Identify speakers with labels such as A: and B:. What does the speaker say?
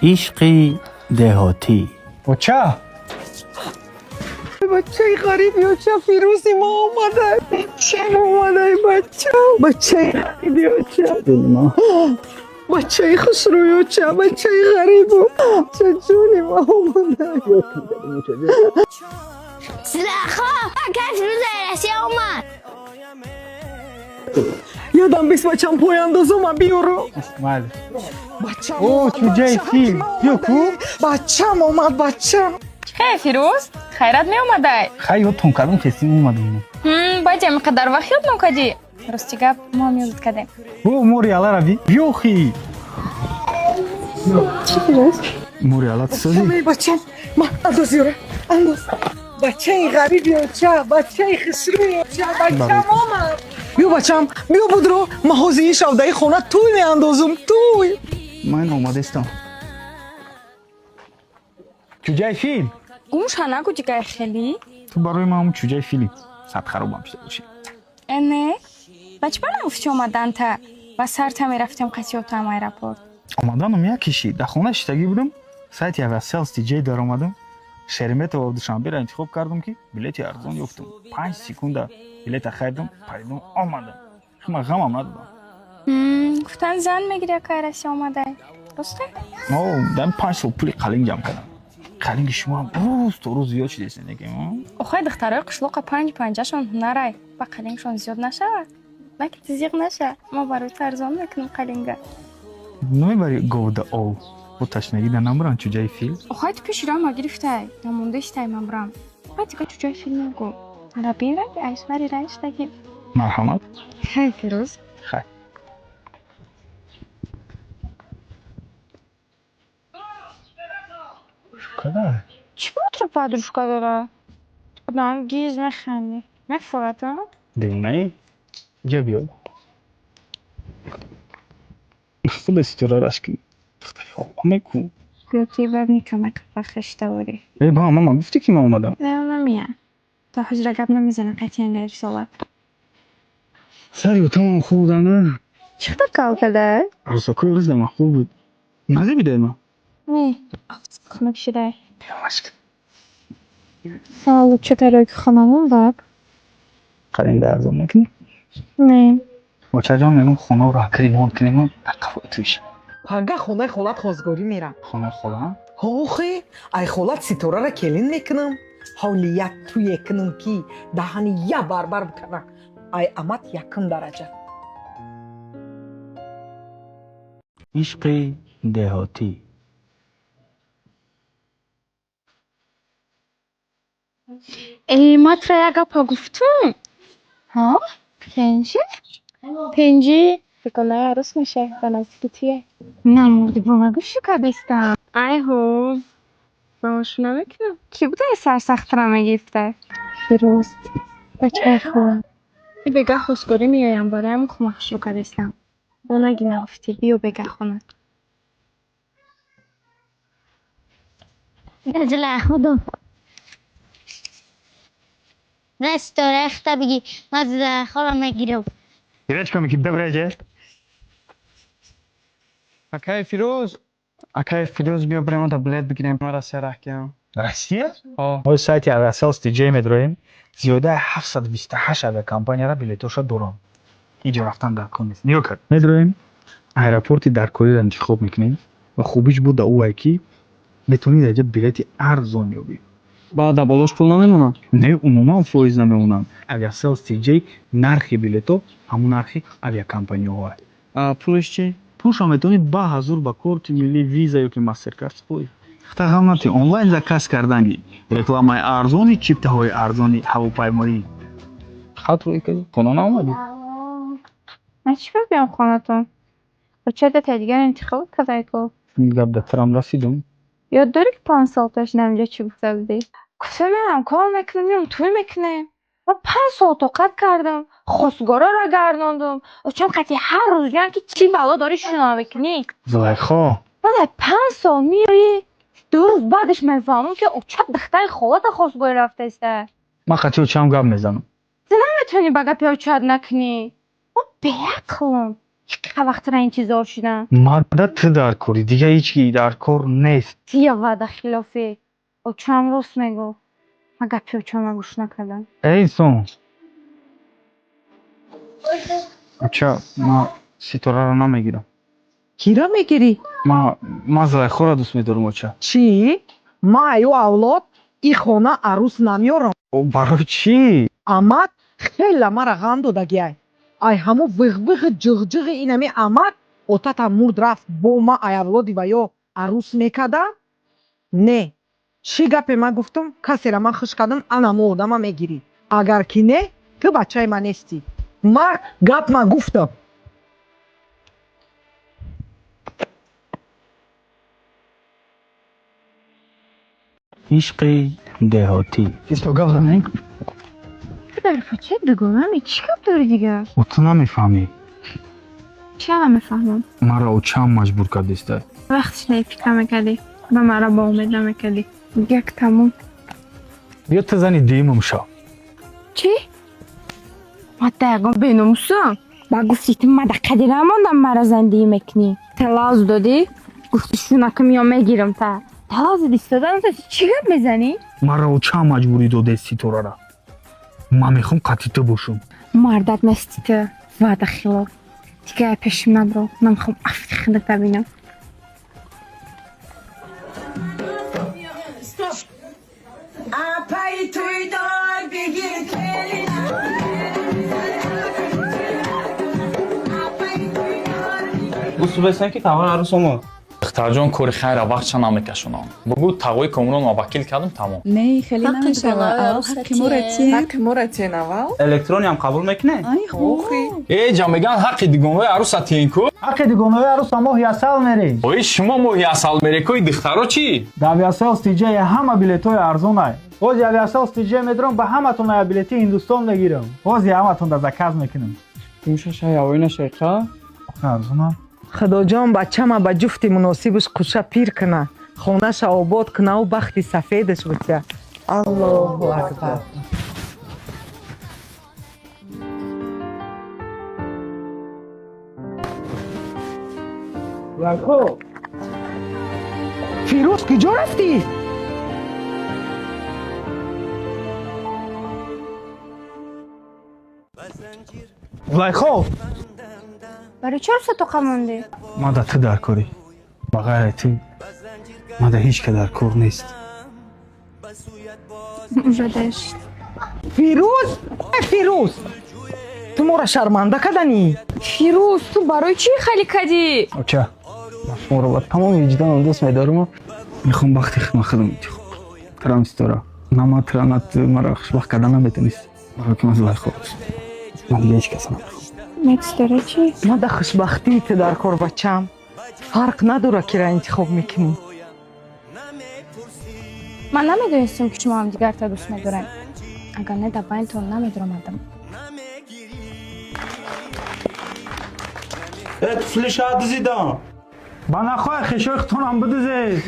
A: Ишқи деҳотӣ.
B: Оча!
C: Бачаи ғариб ёча, Фирӯзи мо омада. Бачаам омада, бачам. Бачаи ғариб ёча. Бачаи хушрӯ ёча, бачаи ғарибу. Бача ҷони мо омада.
D: Зулайхо, акай Фирӯз Россия омад.
C: Ёдам бис, бачам, пояндозума биёру.
B: Майли.
C: Бачам
B: О,
C: омад,
B: чуҷаи
C: бача,
B: фил.
C: ҳакима
B: Биё ку.
C: омада. Бачам омад, бачам.
E: Хе, Фирӯз, хайрат меомадай?
B: Хай, ёдтон кардам, хестим, омадам.
E: Баъди ҳамин қадар вақт ёд нокадӣ? Рости гап, мо ҳам ёдат кардем.
B: О, мори алара би. Биё хи. Мори ала тсози.
C: Бачам, эй, бачам. Ма, андоз ёра, андоз. Бачаи ғариб ёча, бачаи хушрӯ ёча, бачам омад. Биё, бачам, биё, будро. Ма ҳозир ин шавдаи хона тӯй меандозум, тӯй.
B: Ман омадастам. Чуҷаи фил.
E: Гумша нагу дигай хелӣ.
B: Ту барои ман ҳамун чуҷаи фили. Сад харобам шуда бошӣ.
E: Э, не? Ба чӣ ба нагуфтӣ омаданта? Ба сарта мерафтем қатиётам аэропорт.
B: Омаданум як киши. Дар хона шиштагӣ будам. Сайти Aviasales TJ даромадам. Шереметьево Душанберо интихоб кардам, ки билети арзон ёфтам. 5 секунда билета харидам, паридам, омадам. Ман ғамам надодам.
E: Гуфтан зан мегирӣ, акай Россия омадай. Росте?
B: О, дар 5 сол пули қалинг ҷамъ кардам. Қалинги шумо ҳам рӯз то рӯз зиёд шудааст, неки?
E: Охай, духтарои қишлоқа панҷ панҷашон ҳунарай. Ба қалингшон зиёд нашавад? На ки зиқ наша. Мо барои ту арзон мекунем қалинга.
B: Намебари говда ов. Бо ташнагӣ да намбарам, чуҷаи фил.
E: Охай, ту пеши роҳ ма гирифтай. Намондаистай, ман бурам. Баъд дига чуҷаи фил нагу. Рабин раби айшвари райштаги.
B: Марҳамат.
E: Хай, Фирӯз.
B: Хай. Када?
E: Чӣ бо подружка дора? Одам гиз механдӣ. Мефурад, а?
B: Девонаи? Ҷа биё. Худа ситора рашк кунӣ. Духтари меку.
E: Гӯё ки баб никамак бахшта борӣ.
B: Э, ба мама гуфтӣ, ки ман омадам.
E: Не, намия. То ҳозира гап намезанам қатъиян дар рисолат.
B: Сари утамам хуб будам, на?
E: Чӣ хел кал када?
B: Рӯзакои рӯз ман хуб буд. Назебидай ман?
E: Не, хунук шудай.
B: Ямашк.
E: Саволу чӣ тароки хонамон баб?
B: Қалинда арзон мекунӣ?
E: Не.
B: Очаҷон, мегӯм, хонаро ремонт кунем, дар қафои туиш.
C: Панга хонаи холат хозгорӣ мерам.
B: Хонаи холаам?
C: Охе, ай холат Ситорара келин мекунам. Ҳоли як тӯе кунам, ки даҳани я барбар бикунам. Ай амат якум дараҷа.
A: Ишқи деҳотӣ.
E: Э, ма тура як гапа гуфтум. Ҳа? Пенҷи? Пенҷи? Бегонаи арӯс мешавӣ, ба наздики туе. Намурди, бо ма гӯши кардистам. Ай ҳо. Ба ошӯ намекунам. Кӣ будаи сарсахтра мегирифта? Фирӯз. Бачаи хуб. Бега хостгорӣ меоям, бароям хумахшӯ кардистам. Бо наги нагуфтӣ, биё бега хона.
D: Зулайхо, на ситора хта бигӣ, ман Зулайхоро мегирам.
B: Ира, чикор мекунӣ? Добра ҷа.
F: Акай Фирӯз, акай Фирӯз, биё барем, да билет бигирем, ман Россия раҳ киям.
B: Россия?
F: Ҳо.
B: Мо сайти Aviasales TJ медроем. Зиёдаи 728 авиакомпанияра билетоша дорам. Иҷо рафтан дар кор нест. Нигоҳ кард. Медроем, аэропорти даркориро интихоб мекунем ва хубиш буда ӯ ки метавонӣ дар ҷа билети арзон ёбӣ.
F: Баъд дар болош пул намемонад?
B: Не, умуман фоиз намемонанд. Aviasales TJ нархи билето ҳамун нархи авиакомпаниҳоа.
F: А пулаш чӣ?
B: Пулшо метавонӣ ба ҳазур ба корти миллӣ, Виза ёки Мастеркард супорӣ. Хата ғам натӣ, онлайн заказ кардани, рекламаи арзони, чиптаҳои арзони ҳавопаймоӣ. Хат рӯй кардӣ, хона наомадӣ?
E: Ман чӣ биём хонатон? Оча дата дигар интихоб кардай ку.
B: Гап да тарам расидум.
E: Ёд дорӣ, ки 5 сол пеш наминҷа чӣ гуфта будӣ? Гуфта мерам, кор мекунам, меом, тӯй мекунем. Ман 5 сол тоқат кардам, хостгороро гардондум. Очам қатъи ҳар рӯз гӯянд, ки чӣ бало дорӣ, шуно мекунӣ.
B: Зулайхо.
E: Баъд ай 5 сол меоӣ, 2 рӯз баъдаш мефаҳмам, ки оча духтари холата хостгорӣ рафтааста.
B: Ман қатъи очаам гап мезанам.
E: Наметавонӣ ба гапи очаат накунӣ. Ман беақлам. Чӣ вақтра интизор шудам?
B: Мада ту дар кори, дига ҳеҷ ки дар кор нест.
E: Тия ваъда хилофе. Очам рост мегуфт. Ман гапи очама гӯш накардам.
B: Эй инсон. Оча, ман Ситораро намегирам.
C: Кира мегирӣ?
B: Ман Зулайхоро дӯст медорам, оча.
C: Чӣ? Ман аю авлод и хона арӯс намеёрам.
B: Барои чӣ?
C: Амак хела мара ғам додагиай. Ай ҳамо виғвиғи ҷиғҷиғи инами амак отатам мурд рафт, бо ма ай авлоди ваё арӯс мекардам? Не. Чӣ гапе ман гуфтам, касера ман хуш кардам, анамо одама мегирӣ. Агар ки не, ту бачаи ман нестӣ. Ман гап ман гуфтам.
A: Ишқи деҳотӣ.
B: Исто гап занем?
E: Ту дар фача дугонами чӣ гап дорӣ дигар?
B: О, ту намефаҳмӣ.
E: Чӣ намефаҳмам?
B: Маро очам маҷбур кардеста.
E: Вақтиш не фикр мекардӣ ва маро ба умед намекардӣ. Як тамом.
B: Биё ту зани дуюмам шав.
E: Чӣ? Ма та ягон беномусам? Ба гуфти ту ма да қадира мондам мара зандиӣ мекунӣ. Талаз додӣ, гуфти шунакам ё мегирам та. Талаз истодан ту чӣ гап мезанӣ?
B: Маро очам маҷбурӣ додест Ситорара. Ман мехоҳам қатъи ту бошам.
E: Мардак нести ту, ваъда хилоф. Дигар пешим набро. Ман мехоҳам афти худата бинам.
C: Апай туйдор бигир келина.
F: Гуфтубестан ки тағои арӯс омад.
G: Духтарҷон, кори хайра вақтша намекашонам. Бугӯ тағои Комрон ма вакил кардам, тамом.
H: Не, хеле намешава. Аввал ҳаққи моро тиен.
I: Ҳаққи моро тиен аввал.
F: Электрониам қабул мекунед?
H: Ай, хуб.
G: Э, ҷа меган ҳаққи дугонаи арӯса тиен ку?
B: Ҳаққи дугонаи арӯса моҳи асал мерем.
G: Ой, шумо моҳи асал мере ку, духтаро чӣ?
B: Дар Авиасалс ТЖ ҳама билетҳои арзонай. Ҳози Авиасалс ТЖ медорам, ба ҳаматон ая билети Ҳиндустон мегирам. Ҳози ҳаматон да заказ мекунам.
F: Мушаша явоина шайқа?
B: Охи арзонам.
C: Худоҷон, бачама ба ҷуфти муносибаш қуша пир куна, хонаша обод кунаву бахти сафедаш бутя. Аллоҳу акбар.
B: Зулайхо!
C: Фирӯз, куҷо рафтӣ?
B: Зулайхо!
E: Барои чор соат тоқа мондӣ?
B: Ман да ту дар корӣ. Ба ғайри ту ман да ҳеҷ ка дар кор нест.
E: Бадаш.
C: Фирӯз, э Фирӯз, ту моро шарманда карданӣ.
E: Фирӯз, ту барои чӣ хеле кардӣ?
B: Оча, ман шуморо ба тамоми виҷдонам дӯст медорам. Мехоҳам бахти худам худам интихоб кунам. Трам Ситора, на ман тура, на ту маро хушбахт карда наметонистӣ. Барои ки ман Зулайхо дӯст медорам. Ман дига ҳеҷ каса намехоҳам.
E: Мекстора чӣ?
C: Ман да хушбахтии ту дар кор, бачам. Фарқ надора кира интихоб мекунӣ.
E: Ман намедонистам ки шумо ҳамдигарта дӯст медорем. Агар не, дар байнтон намедоромадам.
F: Э, туфлиша дузидам.
B: Ба нахоҳ хешои худтонам бидузед.